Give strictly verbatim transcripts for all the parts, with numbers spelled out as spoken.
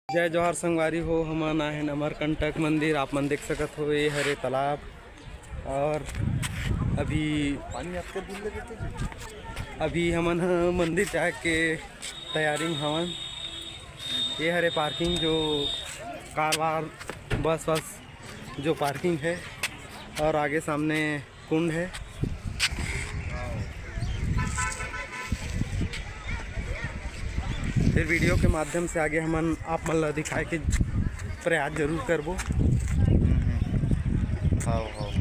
जय जोहार संगवारी हो, हमन आए हन अमरकंटक मंदिर। आप मन देख सकत हो, ये हरे तालाब। और अभी पानी आपके दिल लगे थे? अभी हमन ह मंदिर जाए के तैयारी में हवन। ये हरे पार्किंग, जो कार वार, बस वस जो पार्किंग है, और आगे सामने कुंड है। फिर वीडियो के माध्यम से आगे हमन आप मन ला दिखाए के प्रयास जरूर करबो। हाँ, हाँ।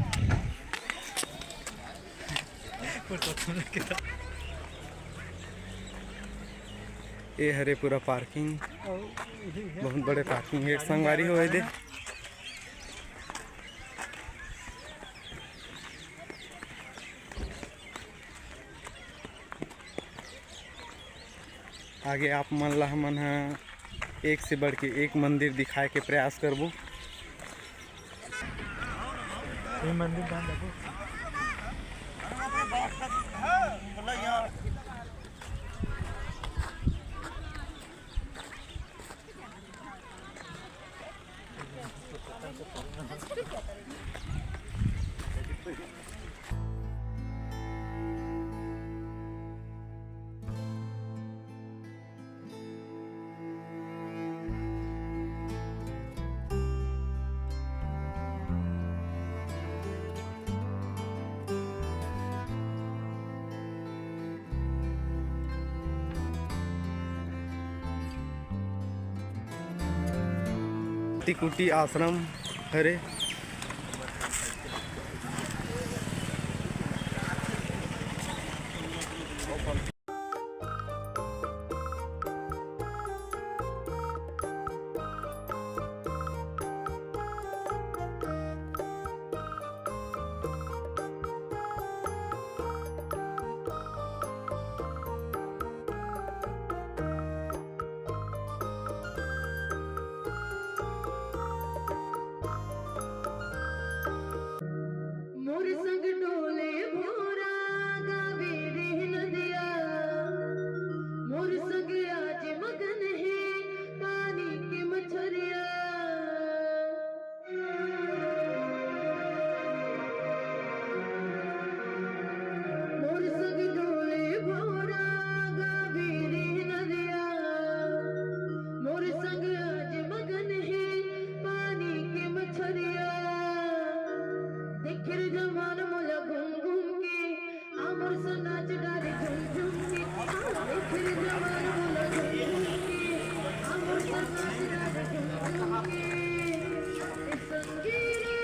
ये हरे पूरा पार्किंग, बहुत बड़े पार्किंग है संगवारी हो। ये दे, आगे आप मन ला हमन ह एक से बढ़ के एक मंदिर दिखाए के प्रयास करबो। ये मंदिर कहाँ देखो? कुटी आश्रम हरे। मोर संग डोले भोरा, गावे रे नदिया। मोर संग आज मगन हे पानी के मछरिया। मोर संग डोले भोरा, गावे रे नदिया। मोर संग आज मगन हे पानी के मछरिया। देख रे जवान मोला घूम घूम के, आ मोर संग नाच डारे झूम झूम के। आ देख रे जवान मोला घूम घूम के, आ मोर संग नाच डारे झूम झूम के। ए संगी रे,